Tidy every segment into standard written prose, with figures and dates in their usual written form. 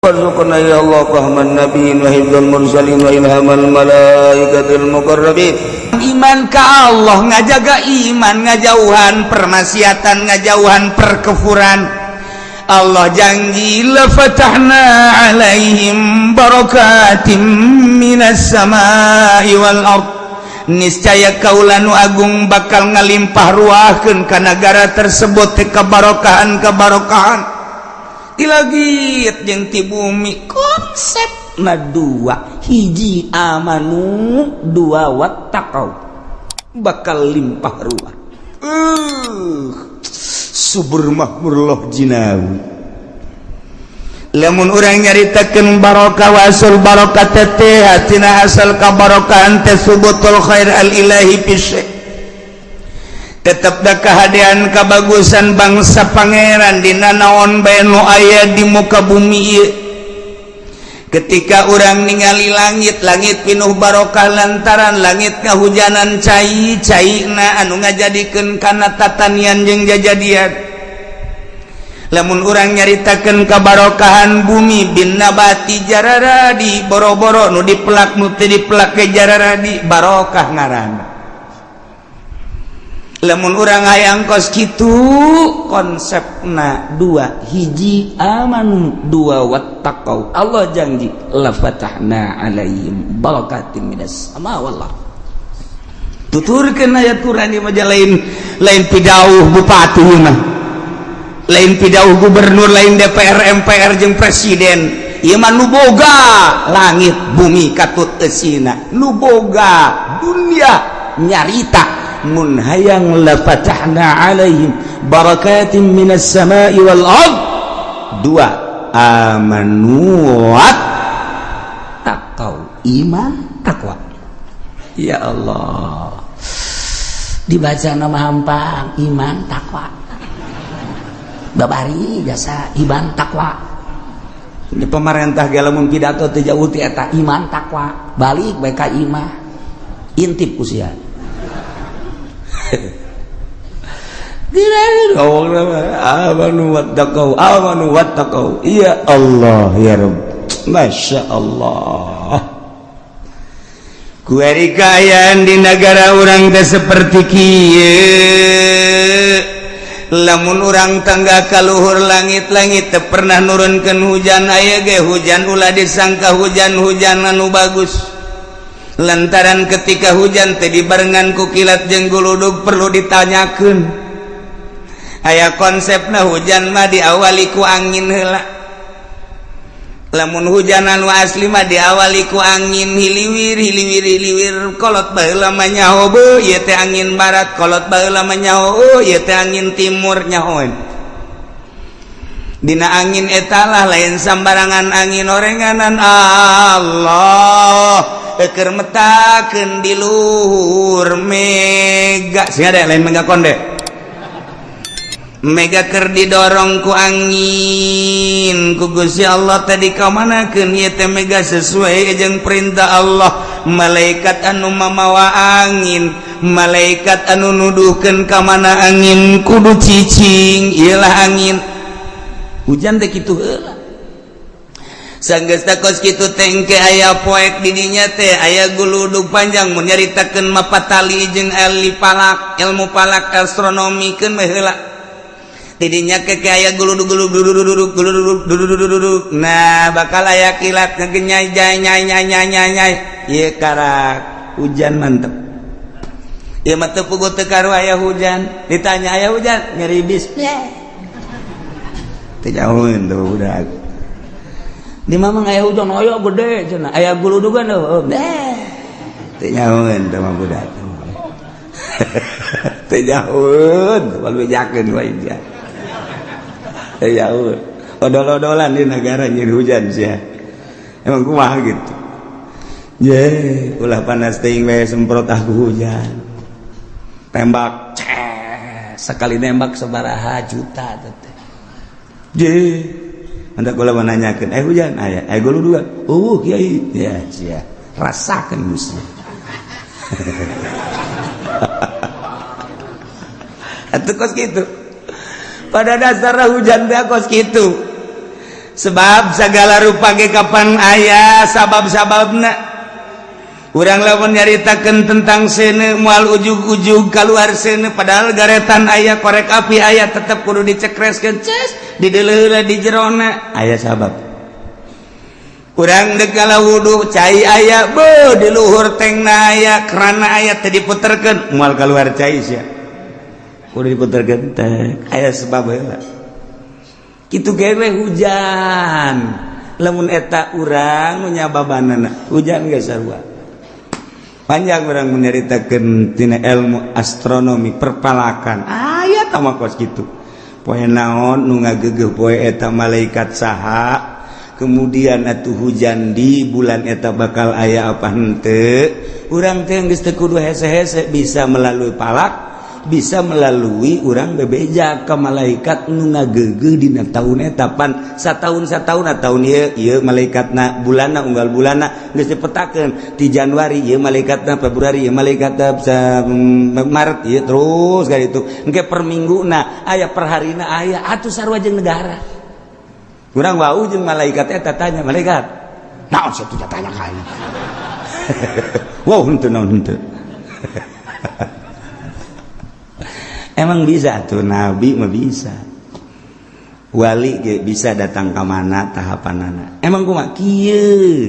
وارزقنا يا الله فهم النبيين وحفظ المرسلين وإلهام الملائكة المقربين. Iman ka Allah, ngajaga iman, ngajauhan permaksiatan, ngajauhan perkefuran. Allah janji la fatahna alaihim barakatim minas samai wal ard, niscaya kaula nu agung bakal ngalimpah ruahkeun ka nagara tersebut kebarokahan kebarokahan ti langit jeung ti bumi. Konsep dua, hiji amanu, dua wattaqau, bakal limpah ruah, subur makmur loh jinawi. Lamun urang nyaritakeun barokah, wasul barokah teh hatina asal kabarokahan teh subutul khair al ilahi fi, tetep da kahadean kabagusan bangsa pangeran dina naon bae nu aya di muka bumi ieu. Ketika orang ningali langit, langit pinuh barokah lantaran langit kahujanan cai caina anu ngajadikeun kana tatanian jeung jajadian. Lamun urang nyaritakeun kabarokahan bumi bin nabati, jararadi boro-boro nu dipelak, nu teu dipelak ke jararadi, barokah ngaranna. Lamun urang hayang kos kitu, konsepna dua, hiji amanu, dua wattaqau. Allah janji la fatahna alaihim barakatim minas sama wal ard. Tuturkeun ayat Quran ieu mah, lain lain pidauh bupati mah, lain pidauh gubernur, lain DPR, MPR jeung presiden. Ieu mah nu boga langit bumi katut eusina, nu boga dunia nyarita mun hayang la fatahna alaihim barakatin minas samai wal ard, dua amanu wat taqau, iman takwa. Ya Allah, dibaca nama hampang iman takwa, babari jasa iman takwa. Di pemerintah ge lamun pidato teu jauh ti eta iman takwa, balik bae ka imah, intip usia. Amanu wattaqau, amanu wattaqau. Ya Allah, ya Rabb, Masya Allah. Kuari kaayaan di negara urang teh seperti kieu. Lamun urang tangga kaluhur langit-langit teu pernah nurunkeun hujan, aya ge hujan ulah disangka hujan-hujan anu bagus, lantaran ketika hujan teh dibarengan ku kilat jeung guludug. Perlu ditanyakeun, aya konsepna hujan mah diawali ku angin heula. Lamun hujan anu asli mah diawali ku angin hiliwir hiliwir hiliwir. Kolot baheula mah nyaho beuh ieu teh angin barat, kolot baheula mah nyaho, oh ieu teh angin timur, nyahoeun dina angin etalah. Lain sambarangan angin orenganan Allah keur metakeun di luhur mega. Sing ada lain mega konde, mega keur didorong ku angin ku Gusti Allah tadi kamanakeun ieu teh mega sesuai jeung perintah Allah. Malaikat anu mamawa angin, malaikat anu nuduhkeun ka mana angin kudu cicing, iyalah angin hujan teh kitu heula. Sanggeus kos kitu tengke aya poek didinya teh aya guludug panjang. Mun nyaritakeun mapatali jeung ahli falak, ilmu falak, astronomi, keun we heula. Tidinya ke aya guludug guludug guludug guludug guludug. Nah, bakal aya kilat ngegenyai jai nyai nyai nyai nyai nyai, ieu karak hujan mantep. Ieu mah teu puguh teu karu aya hujan. Ditanya aya hujan, ngeribis teu jauheun tuh budak di mamang. Aya hujan, aya gede cenah, aya guludugan, oh eh teu nyahoeun teh mah budak teu nyahoeun. Bal bejakeun wae dia teu nyahoeun, odol-odolan di negara nyeun hujan sia. Emang kumaha gitu ye, ulah panas teuing we, semprot aku hujan, tembak ces, sekali nembak sabaraha juta teh je. Anda kula menanyakan, eh hujan, aya, eh dua, oh kiai, ya sia, rasakan musuh. Atuh kos gitu. Pada dasarnya hujan teh kos gitu. Sebab segala rupa ge kapan aya sabab-sababna. Urang lamun nyaritakeun tentang seuneu, moal ujug-ujug keluar seuneu, padahal garetan aya, korek api aya, tetep kudu dicekreskeun, ces dideuleuh di jerona aya sabab. Urang dek ngala wudu, cai aya, be di luhur tengna aya kerana, aya teh diputerkeun, moal keluar cai sia, kudu diputerkeun teh aya sebab heula. Kitu ge hujan, lamun eta urang nu nyababanana hujan geus sarua. Panjang orang menyeritakan tina ilmu astronomi, perpalakan aya mah kos kitu. Poe naon nu ngagegeuh poe eta, malaikat saha, kemudian atuh hujan di bulan eta bakal aya apa henteu. Urang teh geus teu kudu hese-hese, bisa melalui palak, bisa melalui urang bebeja ke malaikat nu ngagegeuh dina tahun eta. Pan sataun sataun, tahun ieu ieu malaikatna, bulanna, unggal bulanna geus dipetakeun. Di Januari ieu malaikatna, Februari ieu malaikatna, Maret ieu, terus ka ditu engke per mingguna aya, per harina aya, atuh sarua jeung negara. Urang wau jeung malaikat eta, tanya malaikat naon satuh, tanya ka aing. Wow, henteu naon, henteu. Emang bisa tuh, nabi mah bisa, wali ge bisa datang ke mana tahapanana. Emang kumaha kieu?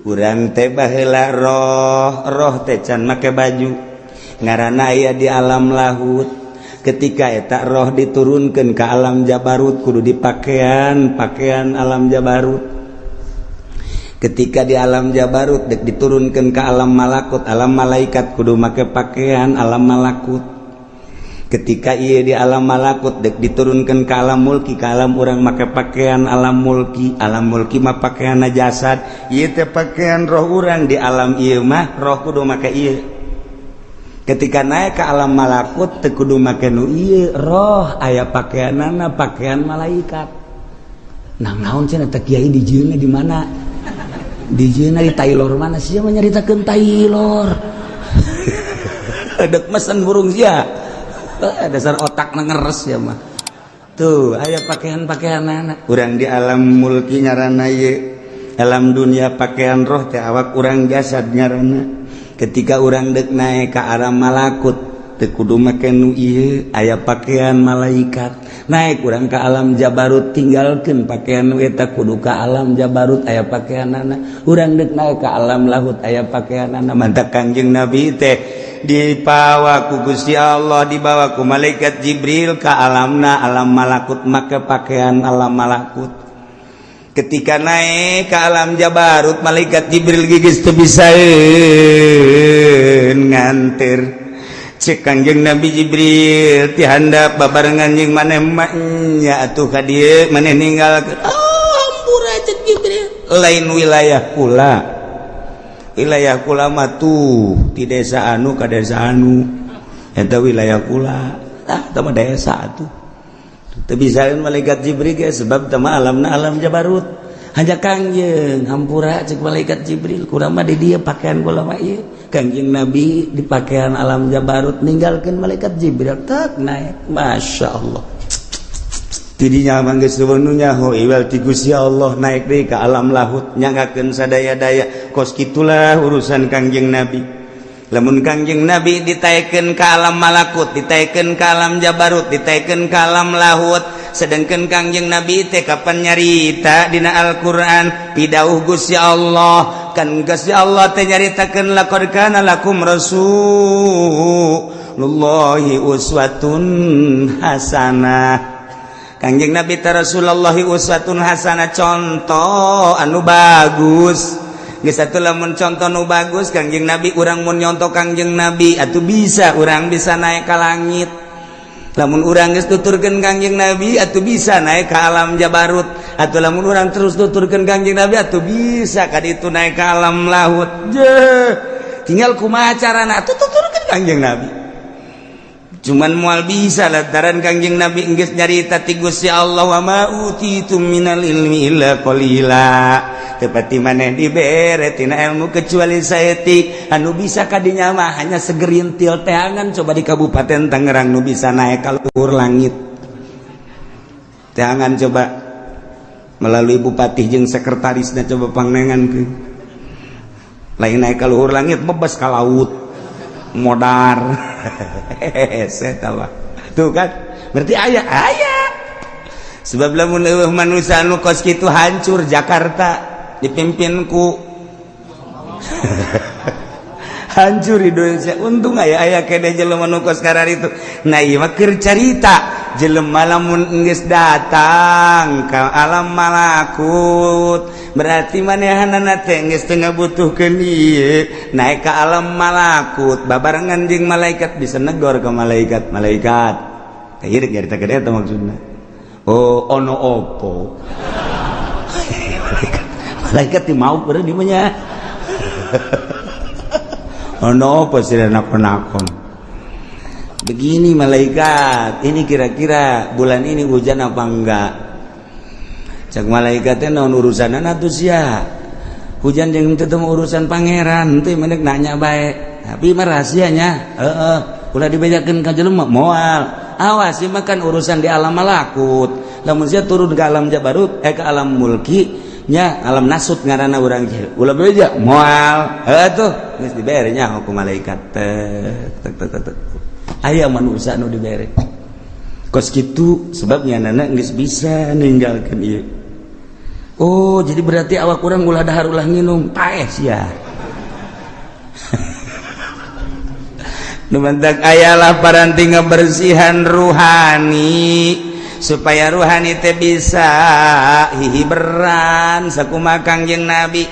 Urang teh baheula roh, roh teh can make baju, ngaranna aya di alam lahut. Ketika eta roh diturunkan ke alam jabarut, kudu dipakaian pakaian alam jabarut. Ketika di alam jabarut dek diturunkan ke alam malakut, alam malaikat, kudu make pakaian alam malakut. Ketika ia di alam malakut dek diturunkan ke alam mulki, ke alam orang, make pakaian alam mulki. Alam mulki mah pakaian jasad, ieu teh pakaian roh orang. Di alam ieu mah roh kudu make ieu. Ketika naik ke alam malakut teu kudu make nu ieu, roh aya pakaianana pakaian malaikat. Nah, naon cenah teh kiai dijieunna di mana, dijieunna di Taylor mana sia mah nyaritakeun Taylor, dek mesen burung sia. Dasar otak ngeres ya mah. Tuh aya pakaian-pakaian anak urang di alam mulki ngaranna ieu, alam dunia pakaian roh teh awak urang, jasad ngaranna. Ketika urang dek naik ke arah malakut teu kudu make nu ieu, aya pakaian malaikat. Naik urang ke alam jabarut, tinggalkeun pakaian nu eta, kudu ke alam jabarut, aya pakaianana. Urang dek naik ke alam lahut, aya pakaianana. Mantak Kangjeng Nabi teh dipawa ku Gusti Allah, dibawa ku malaikat Jibril ke alamna alam malakut, maka pakaian alam malakut. Ketika naik ke alam jabarut, malaikat Jibril gigis teu bisa nganter. Cek Kangjeng Nabi, "Jibril, ti handap babarengan jeung maneh mah nya atuh ka dieu, maneh ninggalkeun." "Oh, hampura," cek Jibril, "lain wilayah kula. Wilayah kula mah tuh di desa anu ka desa anu, eta wilayah kula." Ah, eta mah desa atuh. Teu bisa malaikat Jibril ge, sebab teh mah alamna alam jabarut. "Hanya Kangjeng, hampura," cek malaikat Jibril, "kula mah di dieu, pakaian kula mah ieu." Kangjeng Nabi di pakaian alam jabarut, ninggalkeun malaikat Jibril, tak naik. Masya Allah. Tidinya mah geus nu nyaho iwal ti Gusti Allah, naik deui ka alam lahut, nyanggakeun sadaya-daya. Kos kitulah urusan Kangjeng Nabi. Lamun Kangjeng Nabi ditaikeun ka alam malakut, ditaikeun ka alam jabarut, ditaikeun ka alam lahut, sedangkan Kangjeng Nabi teh kapan nyarita dina Al-Qur'an, pidauh Gusti Allah kan, Gusti Allah teh nyaritakeun, "Laqad kana lakum rasulullahi uswatun hasanah." Kangjeng Nabi teh Rasulullah uswatun hasanah, contoh anu bagus. Geus atuh, lamun contoh nu bagus Kangjeng Nabi, urang mun nyontoh Kangjeng Nabi atuh bisa, urang bisa naik ka langit. Lamun urang geus tuturkeun Kangjeng Nabi atuh bisa naik ke alam jabarut. Atuh lamun urang terus tuturkeun Kangjeng Nabi atuh bisa ka ditu naik ke alam lahut. Je, tinggal kumaha carana atuh tuturkeun Kangjeng Nabi. Cuman moal bisa lantaran Kangjeng Nabi geus nyarita ti Gusti Allah, "Wa ma utitum minal ilmi illa qalila." Tepati maneh dibere tina ilmu kecuali saeutik. Anu bisa kadinya mah hanya segerintil teangan. Coba di Kabupaten Tangerang nu bisa naik ka luhur langit teangan, coba. Melalui bupati jeung sekretarisna, coba pangnengankeun. Lain naik ka luhur langit, bebas ka laut, modar. Hese mah. Tuh kan, berarti aya aya. Sebab lamun euweuh manusia anu kos kitu, hancur Jakarta dipimpin ku, hancur Indonesia. Untung aya aya kene jelema nu kos itu. Nah, ieu mah keur carita jelema lamun geus datang ka alam malakut, berarti manehanana teh geus teu ngabutuhkeun ieu. Naik ka alam malakut babarengan jeung malaikat, bisa negor ke malaikat. Malaikat teh ieu nyarita gede eta maksudna. Oh, ono opo? Malaikat, malaikat di mau beureum di mah nya. Ono apa sih nakon-nakon? Begini, malaikat, ini kira-kira bulan ini hujan apa enggak? Cek malaikatnya, naon urusan atuh sia? Hujan jeung teu urusan Pangeran, teu mendek nanya bae. Tapi mah rahasianya, heeh, ulah dibejakeun ka jelema moal. Awas, ieu mah kan urusan di alam malakut. Lamun sia turun ke alam jabarut, eh, ke alam mulki nya, alam nasut ngaranna urang, ulah beja moal. Heuh, tuh geus dibere nya ku malaikat, tek tek tek tek. Aya manusia nu dibere kos kitu, sebabnya nana geus bisa ninggalkeun ieu. Oh, jadi berarti awak urang ulah dahar, ulah nginum, paeh sia. Nu mantak ayalah paranti ngabersihan ruhani supaya ruhani teh bisa hihiberan sakumaha Kangjeng Nabi.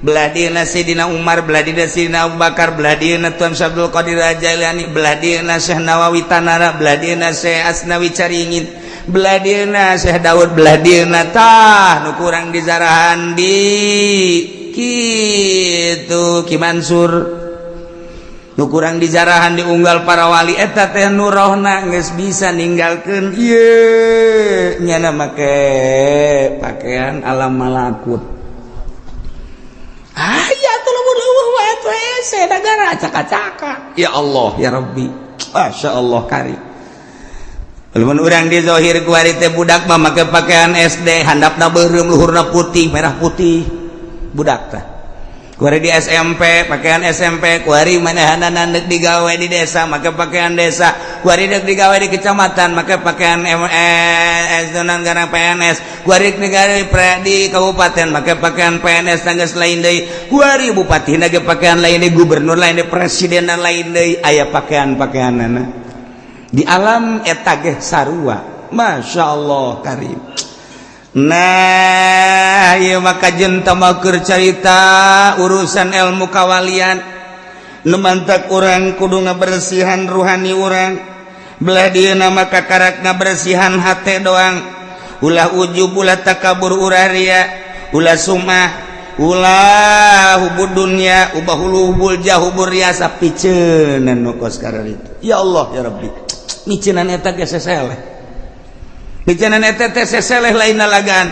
Belah dieuna Sayyidina Umar, belah dieuna Sayyidina Abu Bakar, belah dieuna Tuan Syekh Abdul Qadir Jailani, belah dieuna Syekh Nawawi Tanara, belah dieuna Syekh Asnawi Caringin, belah dieuna Syekh Daud, belah dieuna tah nu kurang di zarahan di kitu Ki Mansur, nu kurang di jarahan di unggal para wali eta teh nu rohna geus bisa ninggalkeun ieu, nyana make pakaian alam malakut. Aya tuh lamun euweuh wae tuh hese negara acak-acaka. Ya Allah, ya Rabbi, Masya Allah karim. Lamun urang di zohir kuari teh budak mah make pakaian SD, handapna beureum, luhurna putih, merah putih, budak tah. Kuari di SMP pakaian SMP, kuari manehanana deuk digawe di desa make pakaian desa, kuari deuk digawe di kecamatan make pakaian MS dan garang PNS, kuari digawe di kabupaten make pakaian PNS tanggas lain deui, kuari bupati ge pakaian lain deui, gubernur lain deui, presiden lain deui, aya pakaian-pakaianana di alam eta ge sarua. Masya Allah karim. Nah, ieu maka jenta keur carita urusan ilmu kawalian. Nu mantak urang kudu ngabersihan ruhani urang. Belah dieuna maka karak ngabersihan hate doang. Ulah ujub, ulah takabur, ulah ria, ulah sumah, ulah hubud dunya, ubah hulu hubul jah, hubur riasa, piceunan nu kos itu. Ya Allah ya Rabbi. Miceunan eta ge seseleh. Bicanan eta teh seseleh, lain lalagan.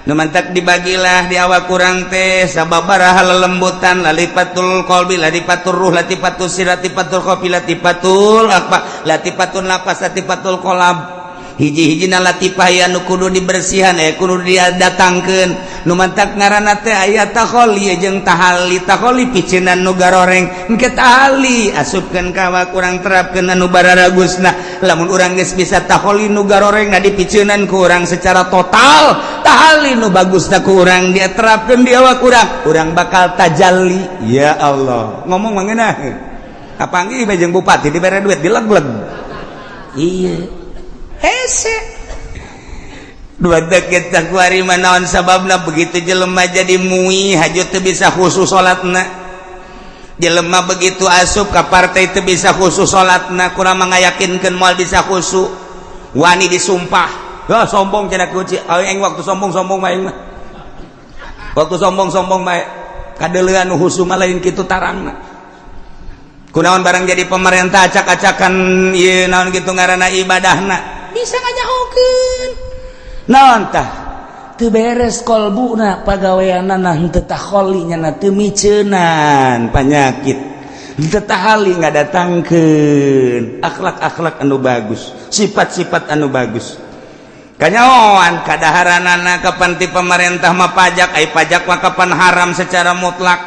Nu mantak dibagilah di awak kurang teh sababaraha lelembutan: latifatul qalbi, latifatul ruh, latifatul sir, latifatul khafi, latifatul apa, latifatul nafas, latifatul qalb. Hiji-hijina latifah ya nu kudu dibersihan, eh, kudu didatangkeun. Nu mantak ngaranna teh aya takholi jeung tahalli. Takholi piceunan nu garoreng, engke tahalli asupkeun ka awak urang, terapkeun anu bararagusna. Lamun urang geus bisa takholi nu garoreng na dipiceunan ku urang secara total, tahalli nu bagusna ku urang diterapkeun di awak urang, urang bakal tajalli. Ya Allah, ngomong mah ngeunah, kapanggih bae jeung bupati, dibere duit, dileg-leg. Iya, hese dua kita kuari. Naon sababna begitu jelema jadi mui haju teu bisa khusus salatna? Jelema begitu asup ka partai teu bisa khusus salatna, kurang mengayakinkeun moal bisa khusyuk, wani disumpah. Wah, sombong cenah kunci aing. Waktu sombong-sombong mah, aing mah waktu sombong-sombong mah kadeuleuan nu khusyuk mah lain kitu tarangna. Kunaon barang jadi pemerintah acak-acakan ieu, naon gitu ngaranna, ibadahna bisa nganyahokeun naon tah, teu beres kolbuna, pagaweanana henteu takholi, nyana teu miceunan panyakit, henteu tahali, ngadatangkeun akhlak-akhlak anu bagus, sifat-sifat anu bagus. Kanyahoan kadaharanana kapan ti pemerintah mah pajak, ai pajak mah kapan haram secara mutlak.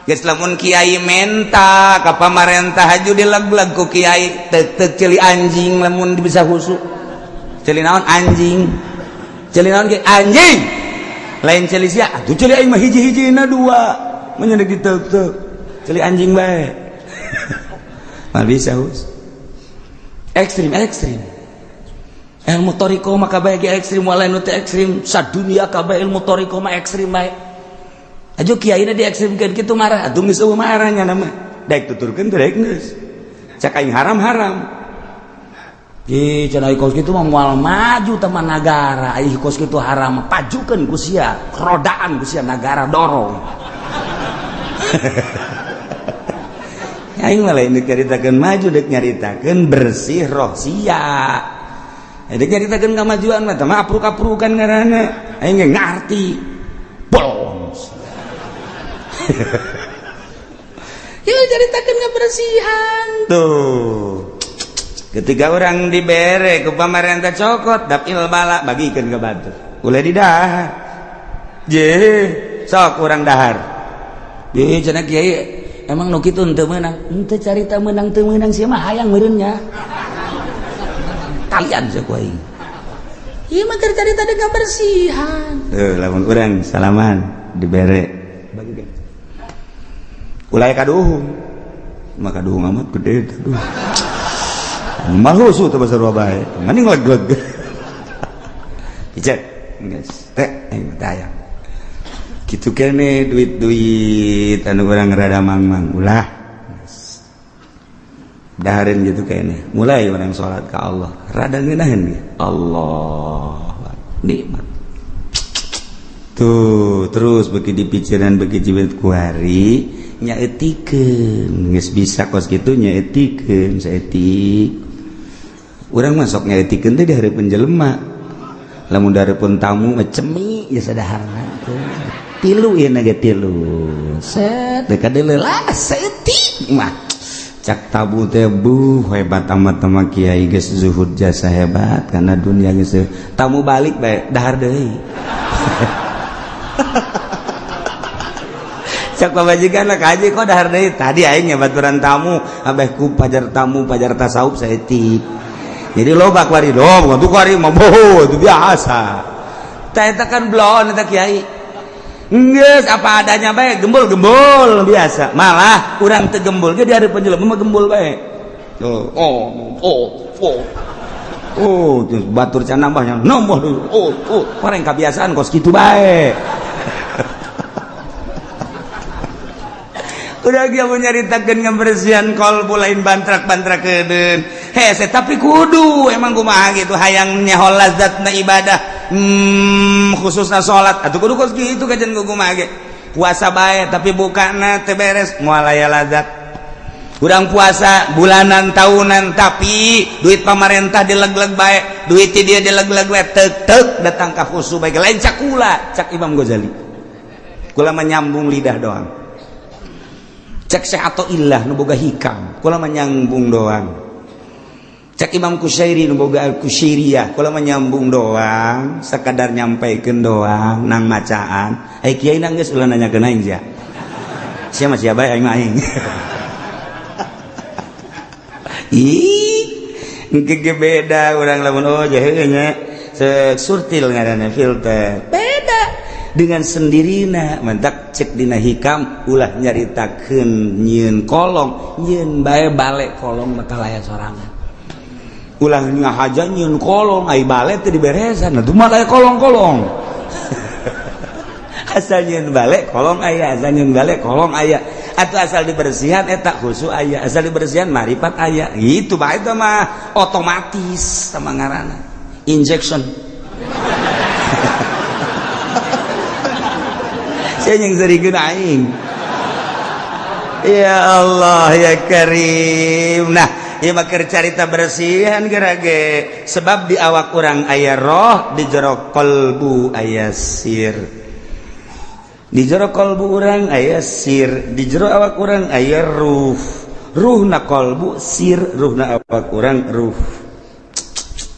Geus lamun kiai menta ka pamarentah haju dileg-leg ku kiai, tek-tek ceuli anjing lamun bisa husu. Ceuli naon anjing? Ceuli naon ge anjing? Lain ceuli sia, atuh ceuli aing mah hiji-hijina dua. Mun ditek-tek. Ceuli anjing bae. Mah bisa hus. Ekstrim ekstrim. Ilmu thoriqoh mah kabeh ge ekstrim, walain nu teu ekstrim sadunia kabeh ilmu thoriqoh mah ekstrim bae. Aju kiaina di ekstrimkeun kitu marah, atuh geus eueuh marahnya nama. Daek tuturkeun teh daek geus. Cak aing haram-haram. Ih, cenah kos kitu mah moal maju teman nagara. Ai kos kitu haram, pajukeun ku sia, rodaan ku sia nagara dorong. Aing mah lain deuk nyaritakeun maju, deuk nyaritakeun bersih roh sia. Dek nyaritakeun kamajuan mah teh mah apruk-aprukan ngaranna. Aing ge ngarti. Bolong. Ya nyaritakeun kebersihan. Tuh. Ketika orang dibere ku pamarentah cokot dapil bala bagikeun ka batur. Ulah didahar. Je, sok urang dahar. Ye cenah kiai emang nu kitu henteu meunang. Henteu carita meunang teu meunang sia mah hayang meureun nya. Kalian aing. Ieu mah keur carita dengan kebersihan. Tuh, lamun urang salaman dibere bagikeun. Ulah kaduhung. Maka kaduhung amat gede aduh. Mal husu teh basarua bae. Mending leg-leg. Icet. Geus teh aing teh hayang. Kitu kene duit-duit anu urang rada mangmang ulah. Dahareun gitu kayaknya mulai orang sholat ke Allah rada ngeunaheun ge Allah nikmat tuh terus beki dipikiran beki jibet kuari nyaetikeun geus bisa kos kitu nyaetikeun saeutik urang masuk nyaetikeun teh di hareupeun jelema lamun di hareupeun tamu mah cemi geus sadaharna tilu ieu ge tilu set deuk kadeuleu saeutik mah cak tabu teh bu hebat amat sama kiai geus zuhud jasa hebat karena dunia geus tamu balik bae dahar deui. Cak pamajikan lah kaji kok dahar deui tadi aing baturan tamu abeh ku pajar tamu pajar tasawuf saeutik jadi loba kuari loba tuh kuari mah boho itu biasa tah eta kan blon eta kiai geus apa adanya bae gembul-gembul biasa malah urang teu gembul ge di hareupeun jelema mah gembul bae. Oh oh oh oh oh terus batur can nambahnya nambah deui oh oh orang kebiasaan kos kitu bae. Udah dia mau nyaritakeun kebersihan kolbu lain bantrak-bantrakeun hese tapi kudu emang kumaha gitu hayang nyaho lazatna ibadah khususna salat atuh kudu kos kitu kajian kumaha ge puasa bae tapi bukana teu beres moal aya lazat urang puasa bulanan tahunan tapi duit pamarentah dileg-leg bae duit dia dileg-leg bae tek-tek datang ka khusu bae lain cakula cak Imam Ghazali kula menyambung lidah doang cek Syekh Athaillah nu boga hikam kula menyambung doang cek Imam Kusyairi nu boga Al-Kusyairiyah kula menyambung doang sekadar nyampaikeun doang nang macaan ai kiai nang geus ulah nanyakeun aing sia sia mah sia bae aing mah aing. Ih engke ge beda urang lamun oh jahe nya surtil ngaranna filter beda dengan sendirina mentak cek dina hikam ulah nyaritakeun nyieun kolong nyieun bae balik kolong bakal aya sorangan ulah ngahaja nyieun kolong ai bale teu diberesan atuh mah aya kolong-kolong. Asal nyieun bale kolong aya asal nyieun bale kolong aya atau asal dibersihan eta khusu aya asal dibersihan marifat aya gitu bae itu mah otomatis sama ngaranna injection. Saya yang serikeun aing. Ya Allah ya Karim. Nah, ieu mah keur carita bersihan gerage sebab di awak urang aya roh, di jero kalbu aya sir. Di jero kalbu urang aya sir, di jero awak urang aya ruh. Ruhna kalbu sir, ruhna awak urang ruh.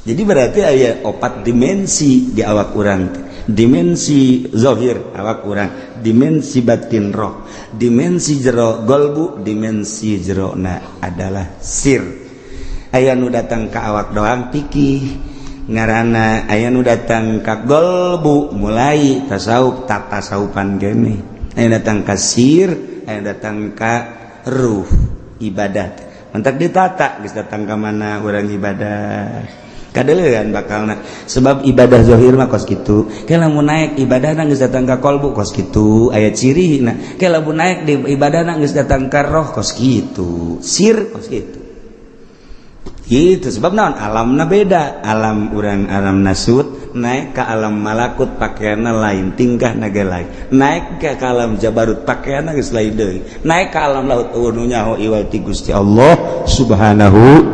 Jadi berarti aya opat dimensi di awak urang: dimensi zohir awak urang, dimensi batin roh, dimensi jero golbu, dimensi jerona adalah sir. Aya nu datang ke awak doang, pikih ngarana. Aya nu datang ka golbu, mulai tasawuf, tak tasawufan gini. Aya datang ka sir, aya datang ka ruh, ibadat. Mantak ditata geus datang ka mana urang ibadah kadeulean bakalna, sebab ibadah zahir mah kos kitu. Ke lamun naik ibadah geus datang ka kolbu, kos kitu aya ciri. Nah, ke lamun naik di ibadah geus datang ka roh, kos kitu, sir kos kitu gitu. Sebab naon? Alamna beda. Alam urang alam nasut, naik ke alam malakut pakaianna lain, tingkah naga lain. Naik ke alam jabarut pakaianna geus lain deui. Naik ke alam lahut, euweuh nu nyaho iwal ti Gusti Allah Subhanahu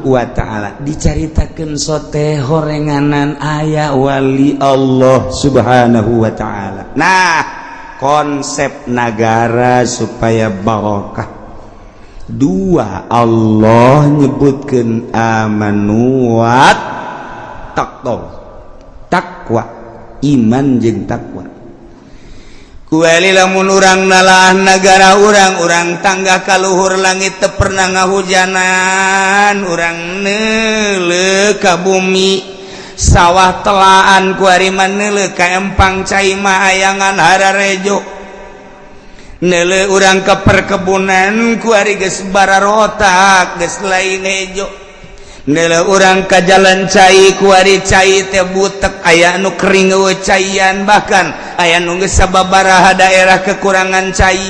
wa Ta'ala. Dicaritakeun sote horenganan aya wali Allah Subhanahu wa Ta'ala. Nah, konsep nagara supaya barokah dua, Allah nyebutkan amanu wattaqau, takwa, iman jeung takwa. Kueli lamun urang nalaah negara urang, urang tangga kaluhur langit teu pernah ngahujanan, urang neuleuh ka bumi, sawah telaan. Kuari mah neuleuh ka empang cai mah ayangan hararejo. Neuleuh urang ke perkebunan, kuari geus bararotak, geus lain hejo. Neuleuh urang ka jalan cai, kuari cai teh butek, aya nu kering, euweuh caian, bahkan aya nu geus sababaraha daerah kekurangan cai.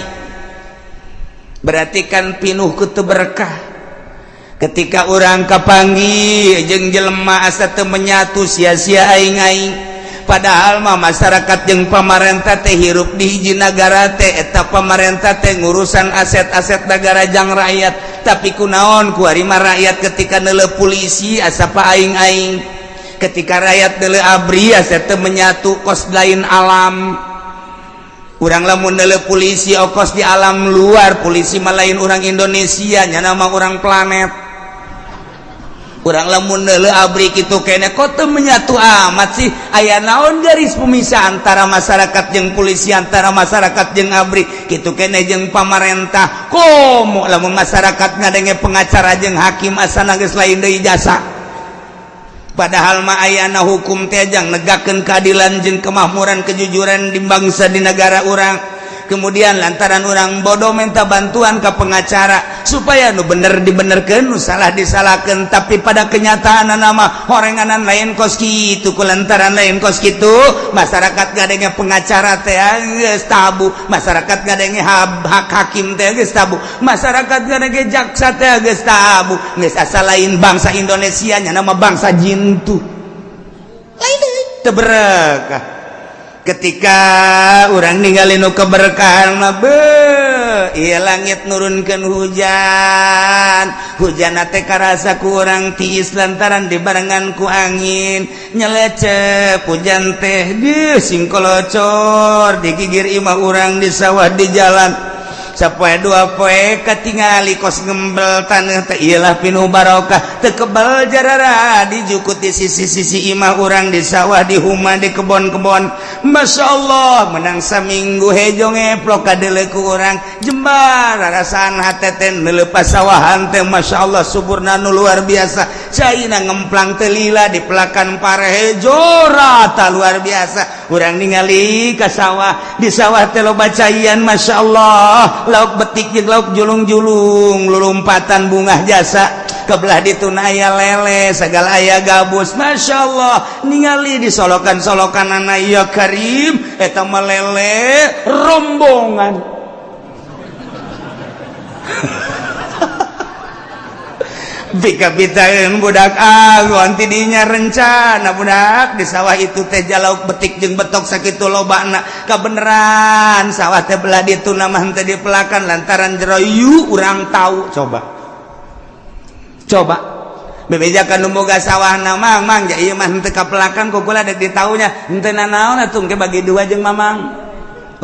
Berarti kan pinuh ku teu berkah. Ketika urang kapanggih jeung jelema asa teu menyatu, sia-sia aing-aing. Padahal mah masyarakat jeung pamarentah teh hirup di hiji nagara teh. Eta pamarentah teh ngurusan aset-aset negara jang rakyat, tapi kunaon kuari mah rakyat ketika neuleuh polisi asa pa aing-aing, ketika rakyat neuleuh ABRI asa teu menyatu, kos lain alam urang. Lamun neuleuh polisi okos di alam luar, polisi mah lain orang Indonesia, nya nama orang planet urang. Lamun neuleuh ABRI kitu kene, kok teu menyatu amat sih? Aya naon garis pemisah antara masyarakat jeung polisi, antara masyarakat jeung ABRI, kitu kene jeung pamarentah? Komo lamun masyarakat ngadenge pengacara jeung hakim asana geus lain deui jasa. Padahal mah ayana hukum teh jang negakeun keadilan jeung kemakmuran, kejujuran di bangsa, di negara urang. Kemudian lantaran orang bodoh minta bantuan ke pengacara supaya nu bener dibenerkeun, nu salah disalahkan, tapi pada kenyataan nama horenganan lain kos kitu. Ku lantaran lain kos kitu, masyarakat ngadenge pengacara teh geus tabu, masyarakat ngadenge hak hakim teh geus tabu, masyarakat ngadenge jaksa teh geus tabu, geus asa lain bangsa Indonesia nya nama bangsa jintu lain deui, teu berekah. Ketika orang ninggalin nu keberkahan mah, iya, langit nurunkan hujan, hujan teh karasa ku urang tiis lantaran dibarengan ku angin nyelecep. Hujan teh geus singkolocor di gigir imah urang, di sawah, di jalan. Sapoe dua poe katingali kos ngembel tanah teh, iyalah pinuh barokah, teu kebal jarara dijukut di sisi-sisi imah urang, di sawah, di huma, di kebon-kebon. Masya Allah, menang saminggu hejo ngeplok kadeuleu ku urang, jembar rasaan hate teh neuleuh sawahan teh. Masya Allah, suburna nu luar biasa, caina ngemplang teu lila, di pelakan pare hejo rata, luar biasa. Urang ningali ka sawah, di sawah teh loba caian. Masya Allah, lauk betik jeung lauk julung-julung lulumpatan, bungah jasa. Kebelah dituna aya lele, segala aya gabus. Masya Allah, ningali di solokan-solokan anak, ya Karim, eta mah lele rombongan. Pika-pitaeun budak agon tidinya rencana budak di sawah itu teh jalauk betik jeung betok sakitu lobana. Kabeneran sawah teh belah ditu mah henteu dipelakan lantaran jero yu urang tahu. Coba coba bebejakan nu boga sawahna, "Mang, Mang, ja ieu mah henteu kapelakan, ku kula dek ditaunya." "Henteu nanaon atuh, engke bagi dua jeung Mamang."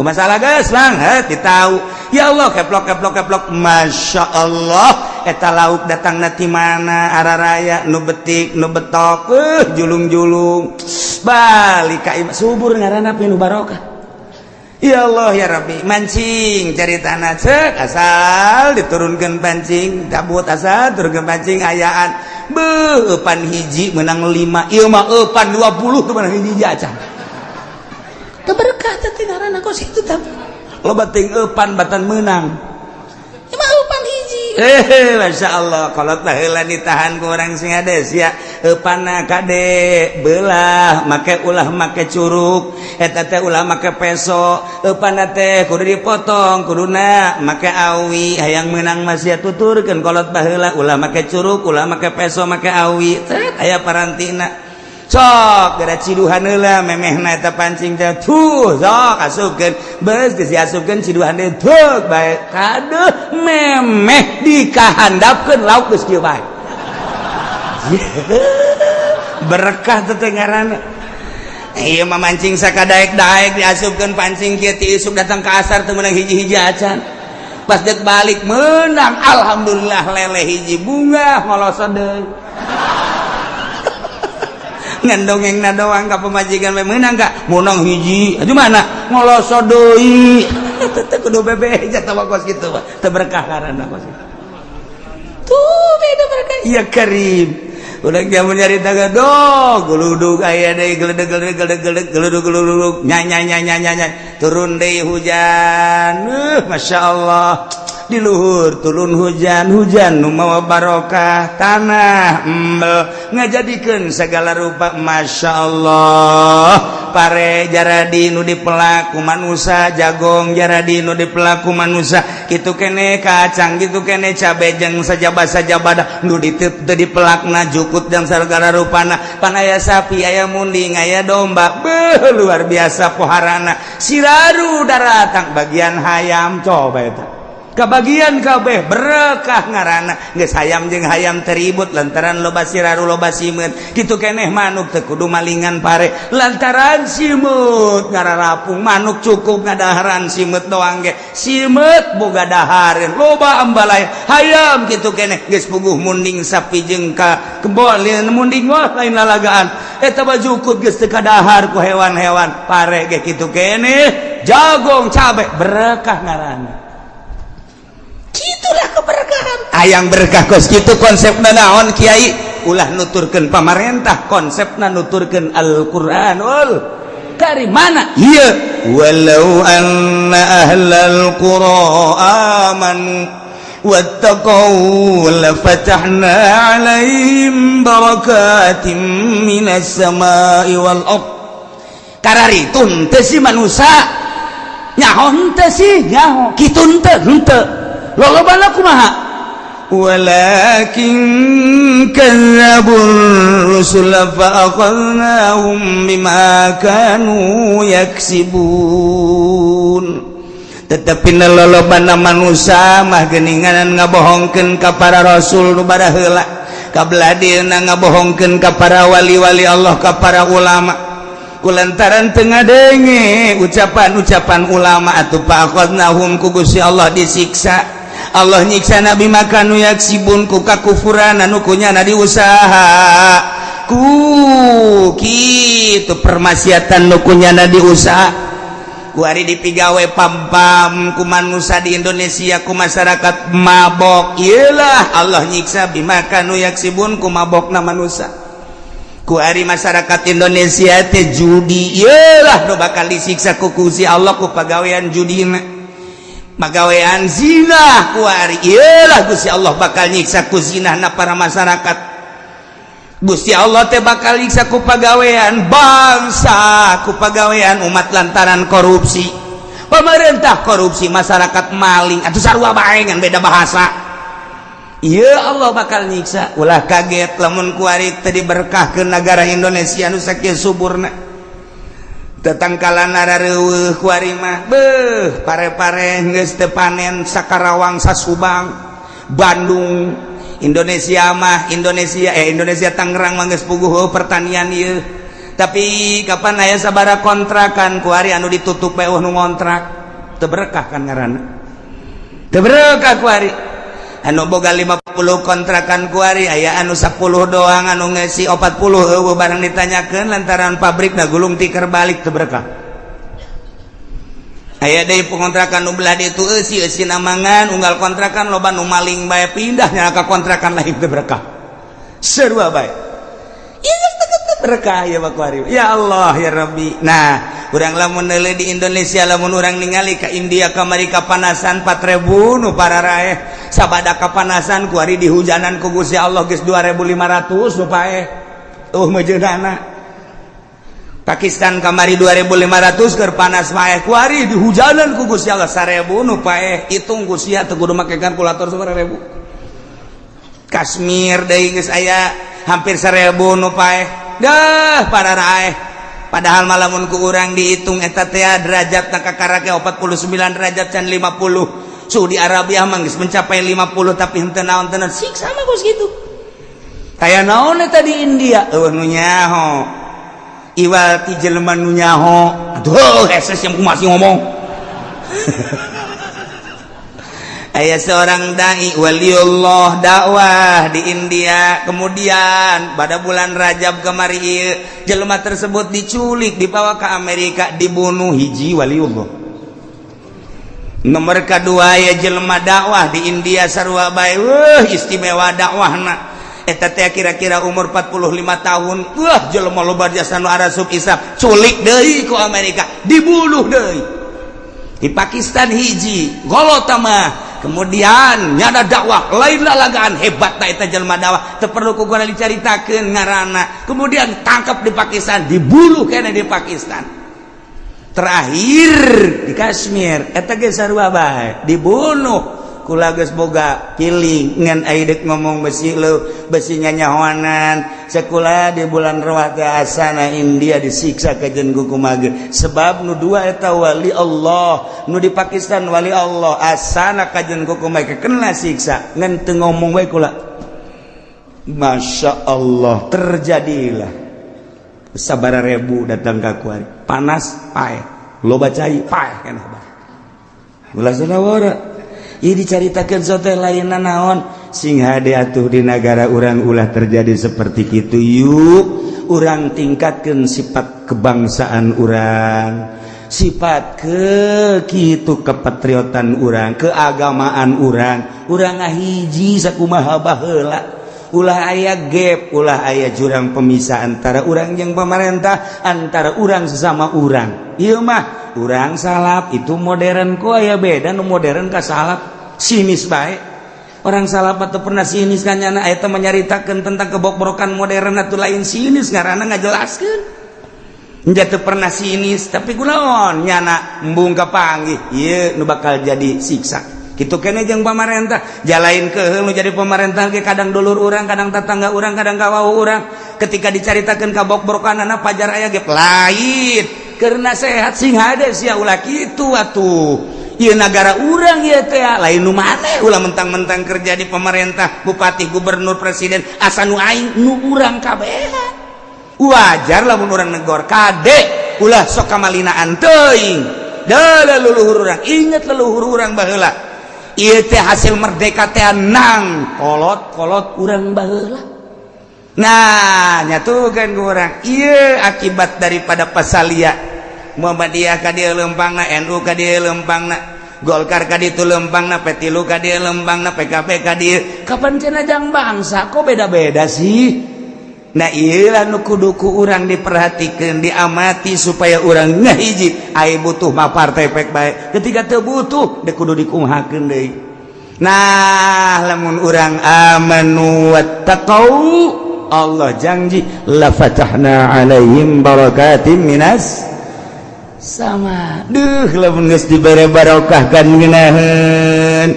"Masalah geus, Bang." Heh, ditau. Ya Allah, keplok keplok keplok. Masya Allah. Eta lauk datang ti mana? Araraya nu betik, nu betok, julung-julung balik ka imah. Subur ngaranna, nu barokah. Ya Allah ya Rabbi, mancing cari tanah cek, asal diturunkan pancing cabut, asal turunkan pancing ayaan. Beuh, eupan hiji menang 5, ieu mah eupan 20 tuh menang hiji acan. Teu berkah teh ngaranna kos kitu, tapi loba teuing eupan batan menang. Ieu mah eupan hiji. Eh, Masya Allah, kolot baheula ditahan ku orang Singades ya. Eupanna kade belah, make ulah make curuk, eta teh ulah make peso, eupanna teh kudu dipotong, kuduna make awi. Hayang menang masih tuturkeun kolot baheula, ulah make curuk, ulah make peso, make awi. Cet, aya parantina. Sok gara ciduhan heula memehna eta pancing teh, tuh sok asupkeun, beus geus diasupkeun, ciduhan deui, tuh bae kadeuh memeh dikahandapkeun, lauk geus kieu bae. Berkah teh ngaranna. Ieu mah mancing sakadaek-daek, diasupkeun pancing kieu ti isuk datang ke asar teu meunang hiji-hiji acan. Pas dek balik menang, alhamdulillah, lele hiji, bunga ngolosot deui. Ngan dongeng na doang ka pamajikan we, meunang ka menang hiji aju mana ngolosot deui. Teu kudu bebeja tawa kos kitu mah teu berkah ngaranna kos kitu. Tuh beda berkah. Ya Karim, udah zaman nyarita do geludug aya deui, geledeg geledeg geledeg geledeg geludug geludug, nya nya nya nya nya, turun deui hujan. Masya Allah, di luhur turun hujan, hujan nu mawa barokah, tanah embel ngajadikeun segala rupa. Masya Allah, pare jaradi nu dipelak ku manusia, jagong jaradi nu dipelak ku manusia, kitu kene kacang, kitu kene cabe jeung sajaba sajabada nu diteu teu dipelakna, jukut dan segala rupana. Pan aya sapi, aya munding, aya domba. Beuh, luar biasa poharana. Siraru daratang bagian hayam, coba eta kebagian kabeh. Berkah ngaranna. Geus hayam jeung hayam teribut lantaran loba siraru, loba simeut. Kitu keneh manuk, teu kudu malingan pare lantaran simeut ngararapung. Manuk cukup ngadaharan simeut doang ge, simeut boga dahareun, loba ambalaya. Hayam kitu keneh, geus puguh munding sapi jeung ka kebo munding, wah, lain lalagaan eta mah. Jukut geus teu kadahar ku hewan-hewan. Pare ge kitu keneh, jagong, cabe. Berkah ngaranna. Itulah keberkahan. Hayang berkah kos kitu konsepna naon, Kiai? Ulah nuturkeun pamarentah, konsepna nuturkeun Al-Qur'anul Karim. Mana ieu? Walau anna ahlal qura amanu wattaqau lafatahna alaihim barakatim minas samai wal ard. Kararitu henteu sih manusia? Nyaho henteu sih? Nyaho. Kitu henteu? Henteu. Lolobana kumaha? Walakin kadzdzabur rusula fa akhadnahum bima kanu yaksibun. Tetapi lolobana manusia mah geningan ngabohongkeun ka para rasul nu baraheula, kabladina ngabohongkeun ka para wali-wali Allah, ka para ulama, kulantaran teu ngadenge ucapan-ucapan ulama atuh fa akhadnahum, ku Gusti Allah disiksa. Allah nyiksa nabi makanu yaksibun, ku kakufuran anu kunyana diusaha, ku kitu permaksiatan nu kunyana diusaha. Kuari dipigawe pam-pam ku manusia di Indonesia, ku masyarakat mabok. Iyalah, Allah nyiksa bima kanu yaksibun, ku mabokna manusia. Ku ari masyarakat Indonesia teh judi, iyalah nu bakal disiksa ku Gusti Allah ku pagawean judina. Pagawean zina kuari, iyalah Gusti Allah bakal nyiksa ku zinahna para masyarakat. Gusti Allah teh bakal nyiksa ku pagawean bangsa, ku pagawean umat lantaran korupsi. Pemerintah korupsi, masyarakat maling atau sarua bae, ngan beda bahasa. Iya, Allah bakal nyiksa. Ulah kaget lamun kuari teu diberkahkeun negara Indonesia nu sakieu suburna. Tetangkalan rareuweuh kuari mah. Beuh, pare-pare geus teu panen Sakarawang, Sasubang, Bandung, Indonesia mah. Indonesia, eh, Indonesia Tangerang mah geus puguh pertanian ieu. Tapi kapan aya sabara kontrakan kuari anu ditutup bae, nu ngontrak? Teu berkah kan ngaranna. Teu berkah kuari anu boga 50 50 kontrakan kuari, aya anu 10 doang, anu ngesi 40 euweuh. Barang ditanyakeun, lantaran pabrik na gulung tikar balik, teu berkah. Aya deui pengontrakan nu belah ditu, eusi eusi namangan unggal kontrakan, loba nu maling bae, pindah nya ka kontrakan lain, teu berkah. Sarua bae. Ieu teu berkah ya kuari. Ya Allah, ya Rabbi. Nah, urang lamun neuleuh di Indonesia, lamun urang ningali ka India kamari kapanasan 4000 nu pararaeh sabada kapanasan, kuari di hujanan ku Gusti Allah geus 2500 nu paeh tuh mejeunana. Pakistan kamari 2500 keur panas paeh, kuari di hujanan ku Gusti Allah 1000 nu paeh. Hitung ku sia, teu kudu make kalkulator, 1000. Kashmir deui geus aya hampir 1000 nu paeh dah pararaeh. Padahal malamun ku urang dihitung eta teh derajat na kakarake 49 derajat can 50. Saudi Arabia mah geus mencapai 50, tapi henteu naon tenan, siksa mah kos kitu. Kaya naon eta di India, euweuh nu nyaho, iwal ti jelema nu nyaho. Aduh, heses yang masih ngomong. Aya seorang dai waliullah dakwah di India. Kemudian pada bulan Rajab kemari ieu, jelema tersebut diculik, dibawa ke Amerika, dibunuh. Hiji waliullah. Nomor kedua ya, jelema dakwah di India sarua bae, wah, istimewa dakwahna eta teh, kira-kira umur 45 tahun. Wah, jelema loba jasa nu arasup Islam, culik deui ku Amerika, dibunuh deui. Di Pakistan hiji golot mah, kemudian nyada dakwah lain lalagaan, hebat tak eta jelema dakwah, teu perlu ku urang dicaritakeun ngaranna. Kemudian tangkap di Pakistan, dibunuh kene di Pakistan. Terakhir di Kashmir eta ge sarua bae, dibunuh. Kula geus boga piling ngan ai deuk ngomong besi leu besi nyanyahoanan. Sekolah di bulan rawat asana India disiksa kajen ku kumage, sebab nu dua eta wali Allah, nu di Pakistan wali Allah, asana kajen ku kumage kena siksa ngan teu ngomong bae kula. Masya Allah, terjadilah sabara ribu datang ka kuari, panas paeh, loba cai paeh, keneh bae ulah sanawara. Ieu dicaritakeun sote lain naon, sing hade atuh di negara urang ulah terjadi seperti kitu. Yuk, urang tingkatkeun sifat kebangsaan urang, sifat ke kitu kepatriotan urang, keagamaan urang. Urang ngahiji sakumaha baheula, ulah aya gap, ulah aya jurang pemisah antara urang yang pemerintah, antara urang sesama urang. Ieu mah urang salaf, itu modern, kok aya beda nu modern ka salaf? Sinis bae orang salaf atau pernah sinis kan nyana. Eta menyaritakeun tentang kebokbrokan modern atau lain sinis, ngaranna ngajelaskeun. Teu pernah sinis, tapi kunaon nyana embung kapanggih ieu nu bakal jadi siksa gitu kene jeung pamarentah. Jalain ke nu jadi pemerintah ge kadang dulur urang, kadang tetangga urang, kadang kawau urang. Ketika dicaritakeun kabokbrokanana, pajar aya ge lain karena sehat. Sing hade sia, ulah kitu atuh. Ieu nagara urang ieu teh, lain nu maneh. Ulah mentang-mentang kerja di pemerintah, bupati, gubernur, presiden, asa nu aing nu urang kabehan. Wajar lamun urang negor, kade ulah sok kamalinaan teuing. Dah, leluhur urang, inget leluhur urang baheula. Ieu teh hasil merdeka teh nang kolot-kolot urang baheula. Nah, nyatukan ku urang ieu akibat daripada pasalia. Muhammadiyah ka dieu lempangna, NU ka dieu lempangna, Golkar ka ditu lempangna, P3 ka dieu lempangna, PKB ka dieu. Kapan cenah jang bangsa, kok beda-beda sih? Nah, iyalah nu kudu ku urang diperhatikan, diamati supaya urang ngahiji. Ai butuh mah partai pek bae, ketika teu butuh dek kudu dikumahakeun deui. Nah, lamun urang amanu wattaqau, Allah janji la fatahna alaihim barakatim minas sama. Duh, lamun geus dibere barokah kan ngeunaheun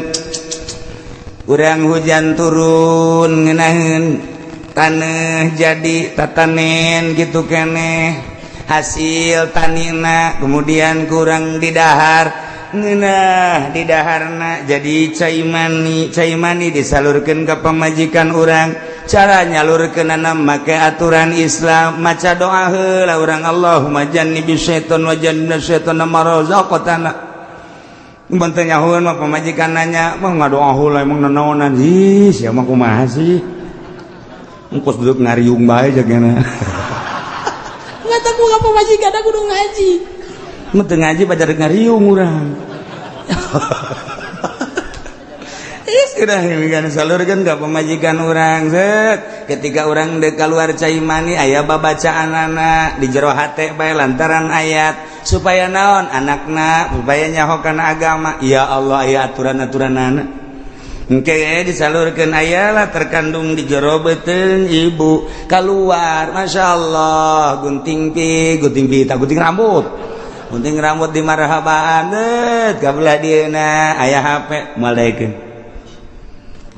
urang, hujan turun ngeunaheun, tanah jadi tatanen gitu keneh hasil tanina. Kemudian kurang didahar ngeunah, didaharna jadi cai mani, cai mani disalurkan ke pemajikan urang. Cara nyalurkeunana make aturan Islam, maca doa heula urang, Allahumma jannibis syaiton wa jannibna syaiton ma razaqtana. Mun teu nyahoeun mah pamajikan nanya, "Mah ngadoa heula emang nanaonan?" Ih, sia mah kumaha sih? Engkos duduk ngariung bae jagana. Mata ku ka pamajikan aku kudu ngaji. Mun teu ngaji pajar ngariung urang. Sudah kan salurkeun ka pamajikan urang set. Ketika urang deuk keluar cai mani aya babacaanana di jero hate bae lantaran ayat supaya naon anakna supaya nyaho kana agama. Ya Allah, aya aturan-aturanana. Engke disalurkeun ayalah terkandung di jero beuteung ibu keluar, Masya Allah, gunting pi gunting pita, gunting rambut, gunting rambut di marhabaan det kabelah dieuna aya HP moal daekeun.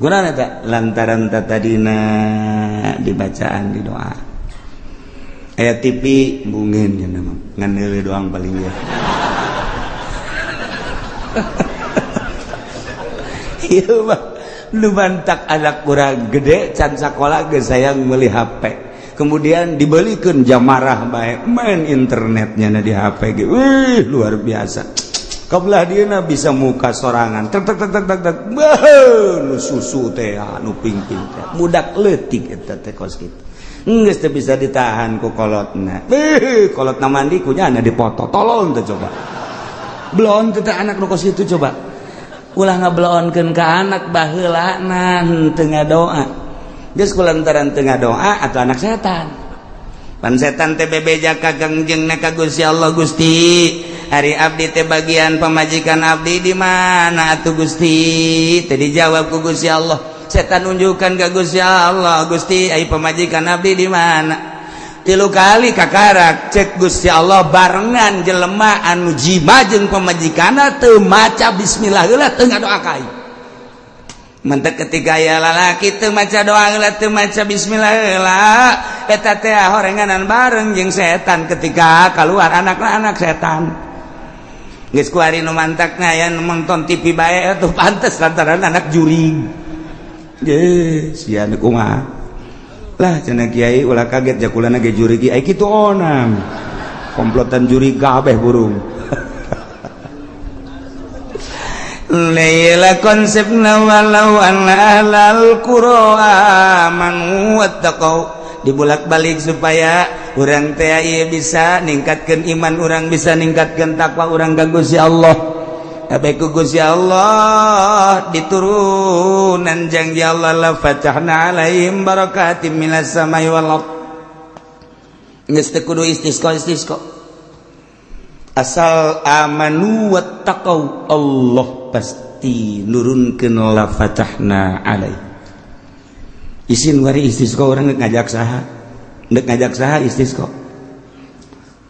Gunana tak lantaran tadina dibacaan di doa. Aya TV bungin nya mah ngan heuleuh doang paling ya. Ieu mah nu mantak anak kurang gede can sakola geus sayang meuli HP. Kemudian dibelikeun jamarah bae main internetnya na di HP ge. Wih, luar biasa. Kabelah dieuna bisa muka sorangan. Tek tek tek tek tek tek. Beuh, nu susu teh nu pingping teh. Budak leutik eta teh kos kitu. Geus teu bisa ditahan ku kolotna. Beuh, kolotna mandi kunyana dipoto. Tolong teh coba. Belon teh anak nu kos kitu coba. Ulah ngabelonkeun ka anak baheulana teu ngadoa. Geus kulantaran teu ngadoa atuh anak setan. Pan setan teh bebeja ka Kangjengna ka Gusti Allah, Gusti ari abdi teh bagian pamajikan abdi di mana atuh Gusti? Teh dijawab ku Gusti Allah. Setan unjukkan ka Gusti Allah, Gusti ai pamajikan abdi di mana? Tilu kali kakarak cek Gusti Allah barengan jelema anu jima jeung pamajikanna teu maca bismillah heula teu ngadoa ka aing. Mentek ketika aya lalaki teu maca doa heula teu maca bismillah heula eta teh horenganan bareng jeung setan ketika keluar anakna anak setan. Geus kuari nu mantakna aya nu nonton TV bae atuh pantes lantaran anak jurig. Ge sia nu kumaha? Lah cenah kiai ulah kaget jakulana ge jurig ai kitu onam. Komplotan jurig kabeh burung. Laila konsepna walau anna ahlal qura amanu wattaqau dibulak-balik supaya urang teh ieu bisa ningkatkeun iman urang, bisa ningkatkeun takwa urang ka Gusti Allah. Kabeh ku Gusti Allah diturunan janji Allah la fatahna alaihim barakatim minas samai wal ard. Geus teu kudu istisqa istisqa. Asal amanu wattaqau Allah pasti nurunkeun la fatahna alaih. Isin wari istisqa urang ngajak saha? Ndek ngajak saha istisqa?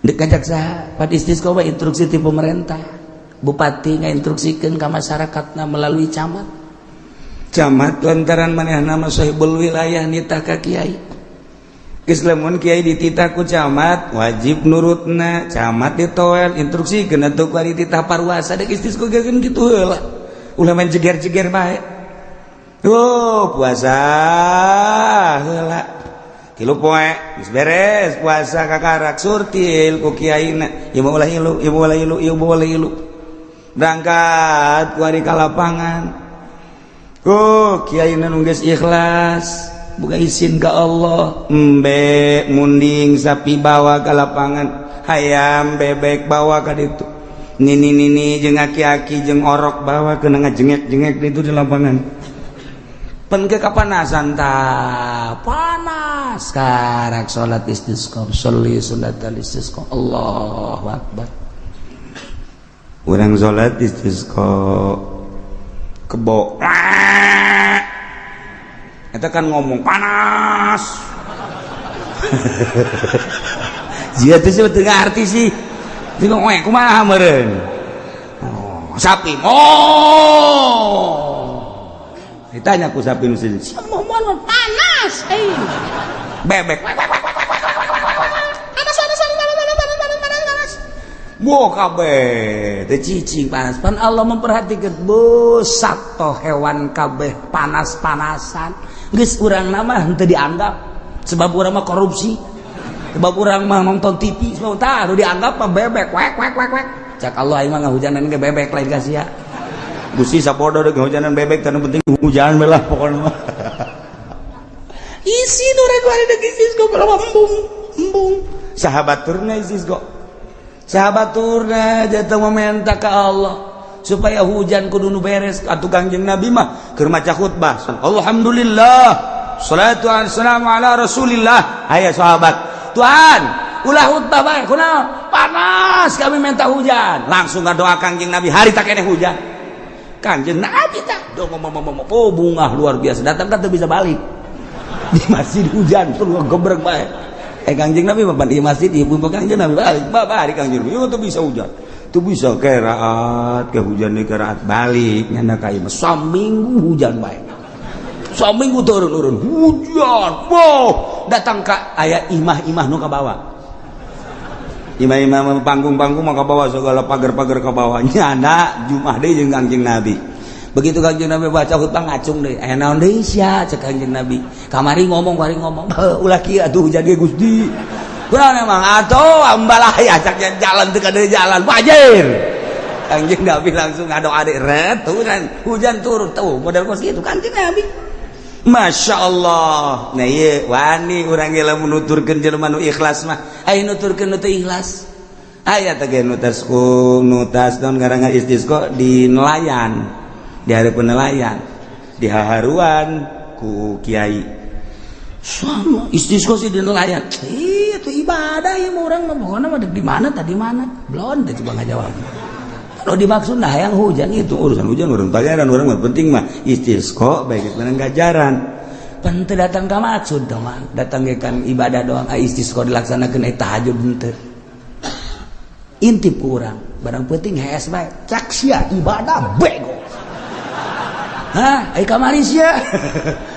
Ndek ngajak saha? Pad istisqa mah instruksi ti pemerintah. Bupati ngainstruksikeun ka masyarakatna melalui camat. Camat lantaran manehna mah sahibul wilayah nitah ka kiai. Geus lamun kiai dititah ku camat wajib nurutna, camat ditoel instruksikeun atuh kuari titah parwasa dek istisqa geus kitu heula. Ulah main jeger-jeger bae. Oh, puasa heula. Tilu poe geus beres puasa kakarak surtil ku kiaina. Ieu mah ulah ilu, ieu mah ulah ilu, ieu mah ulah ilu. Berangkat kuari ka lapangan. Oh, kiaina nu geus ikhlas, buka izin ka Allah. Embe munding sapi bawa ka lapangan, hayam bebek bawa ka ditu. Nini-nini jeung aki-aki jeung orok bawa kena ngajengek-jengek ditu di lapangan. Pen ke kapanasan ta panas karak salat istisqa, sholli sunat istisqa. Allahu akbar. Urang salat istisqa kebo eta kan ngomong panas. Jia teh teu ngarti sih. Teu we kumaha meureun. Oh, sapi. Oh. Ditanya ku sapi nu sini. Panas eh. Bebek. Panas panas panas panas panas panas panas panas. Wah kabeh teh cicing panas. Pan Allah memperhatikan besat toh hewan kabeh panas-panasan. Geus urang nama henteu dianggap sebab urang mah korupsi. Sebab urang mah nonton TV, sebab tah nu dianggap mah bebek wek wek wek wek. Cak Allah, aing mah ngahujanan ge bebek, lain ka sia. Gusti sapodo deuk ngahujanan bebek, tanu penting hujan we lah pokona mah. Isi nu rek wari deuk istisqo berapa, embung embung. Sahabat turna istisqo, sahabat turna jatuh meminta ke Allah supaya hujan kudu nu beres atuh. Kangjeng Nabi mah keur maca khutbah, "Alhamdulillah, salatu wassalamu ala Rasulillah." Aya sahabat, "Tuhan, ulah khutbah bae." "Kunaon?" "Panas, kami minta hujan." Langsung ngadoa Kangjeng Nabi, hari tak kene hujan. Kangjeng Nabi tak do ngomong, oh, bungah luar biasa. Datang kan teu bisa balik di masjid, hujan terus gebrek bae. Eh, Kangjeng Nabi mah di masjid, ibu Kangjeng Nabi balik, bapak hari Kangjeng Nabi tuh bisa hujan tuh bisa keraat ke hujan di keraat balik nyanda ka imah. Saminggu hujan bae, saminggu turun-turun hujan. Wow, datang ka aya imah-imah nu ka bawah, imah-imah, panggung-panggung mah ka bawah, segala pagar-pagar ka bawah. Nyanda Jumat deui jeung Kangjeng Nabi. Begitu Kangjeng Nabi baca khutbah, ngacung deui. "Aya naon deui sia?" cek Kangjeng Nabi. "Kamari ngomong, kamari ngomong." "Ulah kieu atuh hujan ge, Gusti." "Kunaon emang atuh ambalaya?" Cak, "Jalan teu kada jalan banjir." Kangjeng Nabi langsung ngadoa deui, ret hujan, hujan turun tuh model kos kitu Kangjeng Nabi. Masya Allah. Nah, iya wani urang ge lamun nuturkeun jelema nu ikhlas mah. Aya nuturkeun nu teu ikhlas. Aya teh ge nutas ku nutas naon ngaranna istisqa di nelayan. Di hareupeun nelayan. Di haharuan ku kiai. Sama istisqa sih di nelayan. Iya, itu ibadah ya orang mah pokoknya mah di mana tadi mana. Belum teh coba ngajawab. Kalau dimaksud nah yang hujan itu urusan hujan, urang bayaran urang mah, penting mah istisqa baik menang gajaran. Pan teu datang ka maksud teman, datang ge kan ibadah doang. Ah, istisqa dilaksanakeun, eh, tahajud henteu. Intip ku urang barang penting hees bae, cak sia ibadah bego. Hah, ai kamari sia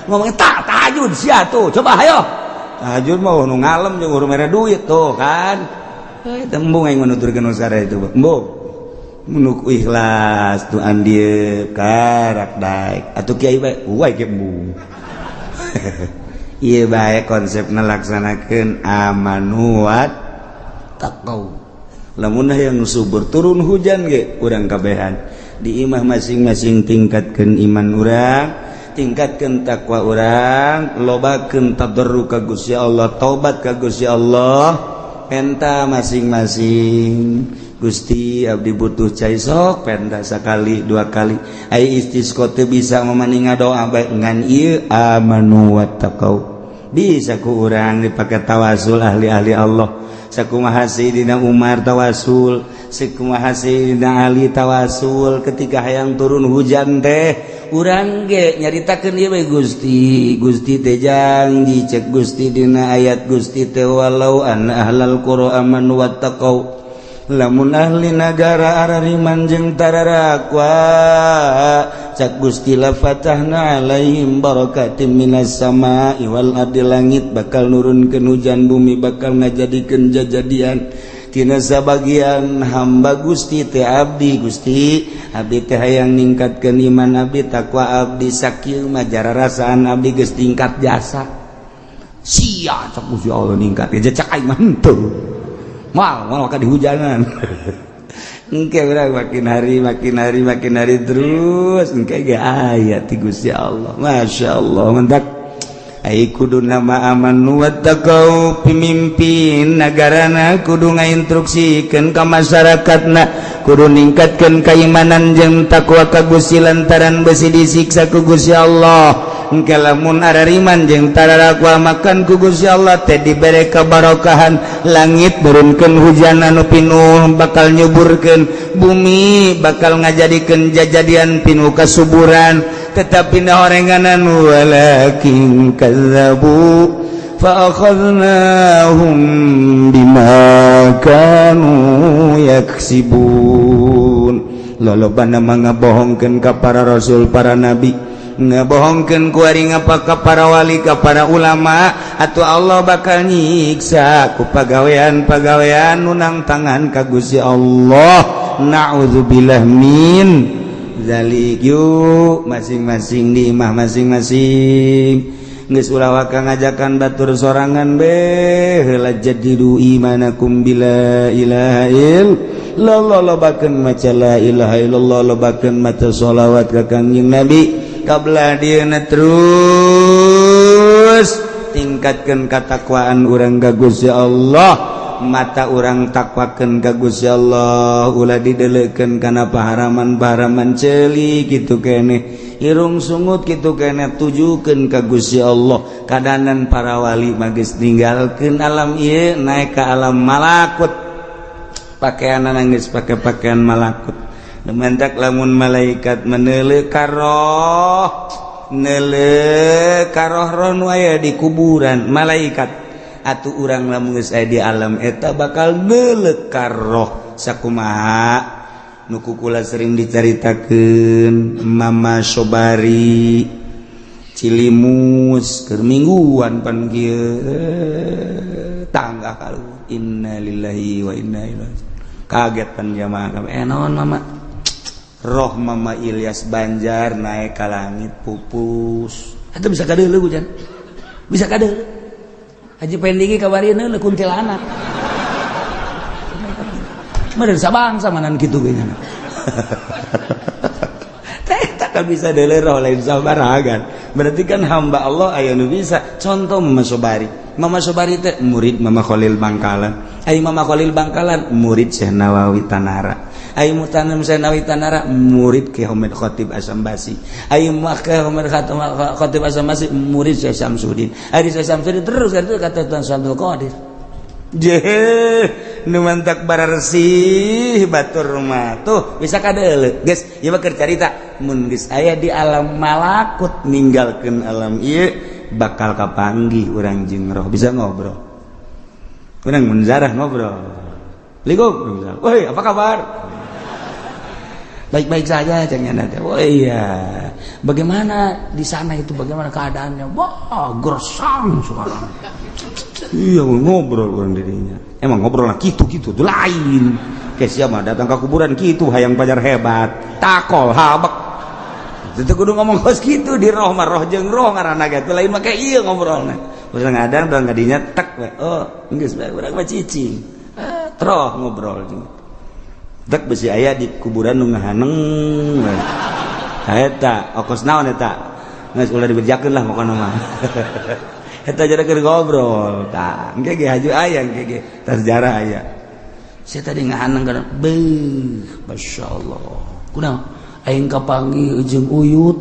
ngomong tak tahajud sia tuh, coba ayo tahajud mau nu ngalem jeung urang mere duit tuh kan. Eh, tembung aing menuturkeun nu itu, embung menuk ikhlas tuh andieu karak daek atuh kiai bae uai ge embung. Ieu bae konsepna laksanakeun amanu wat taqau. Lamun yang subur turun hujan ge urang kabehan di imah masing-masing, tingkatkeun iman urang, tingkatkeun takwa urang, lobakeun tadarru ka Gusti Allah, taubat ka Gusti Allah, penta masing-masing, "Gusti, abdi butuh cai." Sok penta sekali dua kali. Ai istisqa teu bisa memaninga doa bae, ngan ieu amanu wattaqau bisa ku urang dipake tawasul ahli-ahli Allah. Sakumaha Sayyidina Umar tawasul, sakumaha Sayyidina Ali tawasul ketika hayang turun hujan teh. Urang ge nyaritakeun ieu we, "Gusti, Gusti teh janji," cek Gusti dina ayat Gusti teh, "walau anna ahlal qura amanu wattaqau." Lamun ahli nagara arariman jeung tararakwa, cak Gusti, la fatahna alaihim barakatim minas sama'i wal ardi. Langit bakal nurunkeun hujan, bumi bakal ngajadikeun jajadian tina sabagian hamba Gusti teh. Abdi, Gusti, abdi teh hayang ningkatkeun iman abdi, takwa abdi. Sakieu mah jararasaan abdi geus tingkat jasa sia, cak Gusti Allah, ningkat ya cak aing mah henteu. Mal mal maka dihujanan engke urang makin hari makin hari makin hari terus engke ge aya ti Gusti Allah. Masya Allah, mentak ai kudu nama amanu wattaqau. Pemimpin negarana kudu ngainstruksikeun ka masyarakatna, kudu ningkatkeun keimanan jeung takwa ka Gusti, lantaran besi disiksa ku Gusti Allah. Engke lamun arariman jeung tararakwa, makan ku Gusti Allah teh dibere kabarokahan, langit nurunkeun hujan anu pinuh bakal nyuburkeun, bumi bakal ngajadikeun jajadian pinuh kasuburan. Tetapi orenganan, walakin kazzabu fa akhadnahum bima kanu yaksibun. Lolobana mah ngabohongkeun ka para rasul, para nabi, ngabohongkeun kuari ngapa ka para wali, ka para ulama, atau Allah bakal nyiksa ku pagawean-pagawean nu nangtangan ka Gusti Allah. Na'udzubillah min zalik. Yuk, masing-masing di imah masing-masing. Geus ulah waka ngajakan batur sorangan be heula jadidu imanakum bila ilaha illallah, lobakeun maca la ilaha illallah, lobakeun maca sholawat ka Kangjeng Nabi kabla dieuna, terus tingkatkeun katakwaan urang ka Gusti Allah, mata urang takwakeun ka Gusti Allah, ulah dideleukeun kana paharaman-paharaman, ceuli kitu keneh, irung sungut kitu keneh, tujukeun ka Gusti Allah. Kadanan para wali mah geus ninggalkeun alam ieu, naik ka alam malakut, pakaian geus pake pakaian malakut. Mentak lamun malaikat meneuleuh karoh, neuleuh karoh roh nu aya di kuburan malaikat, atuh urang lamun geus aya di alam eta bakal neuleuh karoh. Sakumaha nu ku kula sering dicaritakeun Mama Sobari Cilimus keur mingguan pan kieu tangga kalu, innalillahi wa inna ilaihi, kaget pan jamaah kami. Naon mama? Roh Mama Ilyas Banjar naik ke langit pupus. Atau bisa kadeuleu hujan, bisa kadeuleu. Haji Pendingi kabarieun neuleuh kuntilanak. Meureun sabangsa manan kitu ge nya. Teh tak bisa deuleu roh lain sabaragan. Berarti kan hamba Allah aya nu bisa. Contoh Mama Sobari. Mama Sobari teh murid Mama Khalil Bangkalan. Ai Mama Khalil Bangkalan murid Syekh Nawawi Tanara. Ai mutanam Syekh Nawawi Tanara murid Ki Hamid Khatib Asambasi. Ai Ki Hamid Khatib Asambasi murid Syekh Samsudin. Ai Syekh Samsudin terus itu kata Tuan Abdul Qadir. Jeh, nu mantak bararsih batur mah tuh bisa kadeuleu. Geus, ieu mah keur carita mun geus aya di alam malakut ninggalkeun alam ieu bakal kapanggih urang jeung roh, bisa ngobrol. Urang mun zarah ngobrol. Assalamualaikum. Woi, apa kabar? Baik-baik saja cenah teh. Oh iya. Bagaimana di sana itu, bagaimana keadaannya? Wah, gersang sekarang. Iya, ngobrol orang dirinya. Emang ngobrol lah gitu-gitu tuh lain. Kayak siapa datang ke kuburan gitu hayang pajar hebat. Takol habek. Itu kudu ngomong kos gitu di roh mah, roh jeung roh ngaranna ge lain mah kayak iya ngobrolna. Terus ngadang doang ngadinya tek we. Oh, geus bae urang mah cicing. Troh ngobrol jeung. Tek besi aya di kuburan nu ngahaneng. Eta okos naon eta? Geus ulah dibejakeun lah pokona mah. Eta jadi keur ngobrol. Tah, engke ge haju aya engke ge tas sejarah aya. Saya tadi ngahaneng kana beuh, masyaallah. Kunaon? Aing kapanggih jeung uyut.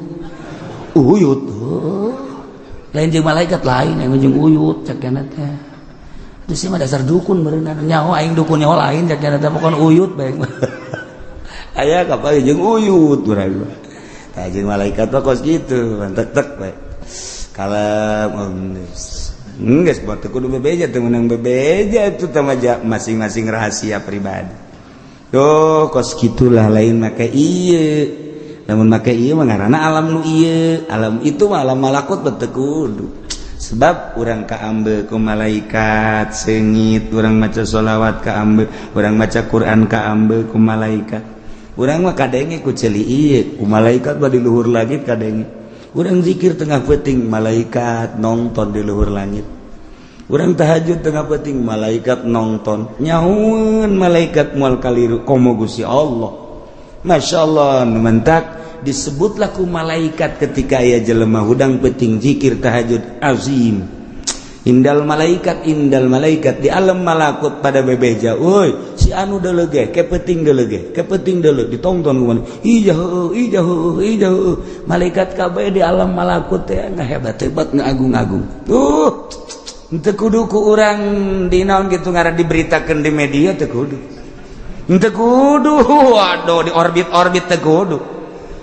Uyut. Heuh. Lain jeung malaikat lain, aing jeung uyut cek cenah teh. Itu sih mah dasar dukun berenang. Nyaho aing dukun nyaho lain cek cenah teh, pokon uyut bae. Aya kapanggih jeung uyut urang. Tah jeung malaikat mah kos kitu, tek tek bae. Kalau geus buat kudu bebeja teu meunang bebeja itu teh masing-masing rahasia pribadi. Tuh kos gitulah, lain make ieu. Lamun make ieu mah ngaranna alam nu ieu, alam itu mah alam malakut teu kudu. Sebab urang kaambe ku malaikat seungit, urang maca sholawat kaambe, urang maca Quran kaambe ku malaikat. Urang mah kadenge ku ceuli ieu, ku malaikat mah di luhur langit kadenge. Urang zikir tengah peuting, malaikat nonton di luhur langit. Urang tahajud tengah peuting, malaikat nonton. Nyahueun malaikat moal kaliru komo Gusti Allah. Masya Allah, mentak disebutlah ku malaikat ketika aya jelema hudang peuting zikir tahajud, azim. Indal malaikat, indal malaikat di alam malakut pada bebeja, woi si anu deuleu ge ke peuting deuleu ge ke peuting deuleu ditonton ku mana, iya heueuh, iya heueuh, iya heueuh. Malaikat kabeh di alam malakut teh ngahebat-hebat, ngaagung-agung tuh. Henteu kudu ku urang di naon kitu ngaran diberitakeun di media, teu kudu, henteu kudu. Waduh, di orbit-orbit teu kudu.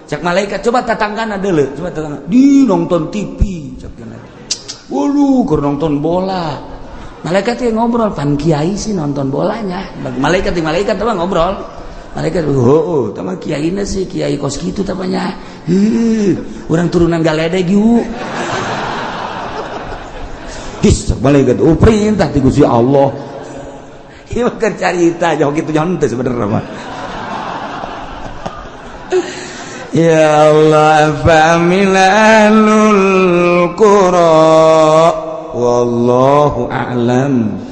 Cek malaikat, coba tatanggana deuleu, coba tatangga di nonton TV cek. Waduh, keur nonton bola. Malaikat yang ngobrol, pan kiai sih nonton bolanya. Malaikat di malaikat apa ngobrol. Malaikat, oh, tama kiai sih, kiai kos kitu tamanya. Heuh, urang turunan galedeg yuk. His, malaikat, oh perintah ti Gusti Allah. Ieu mah keur carita, jauh kitu nyaho teh sebenarnya mah. Ya Allah, أفأمن أهل القرى. والله أعلم.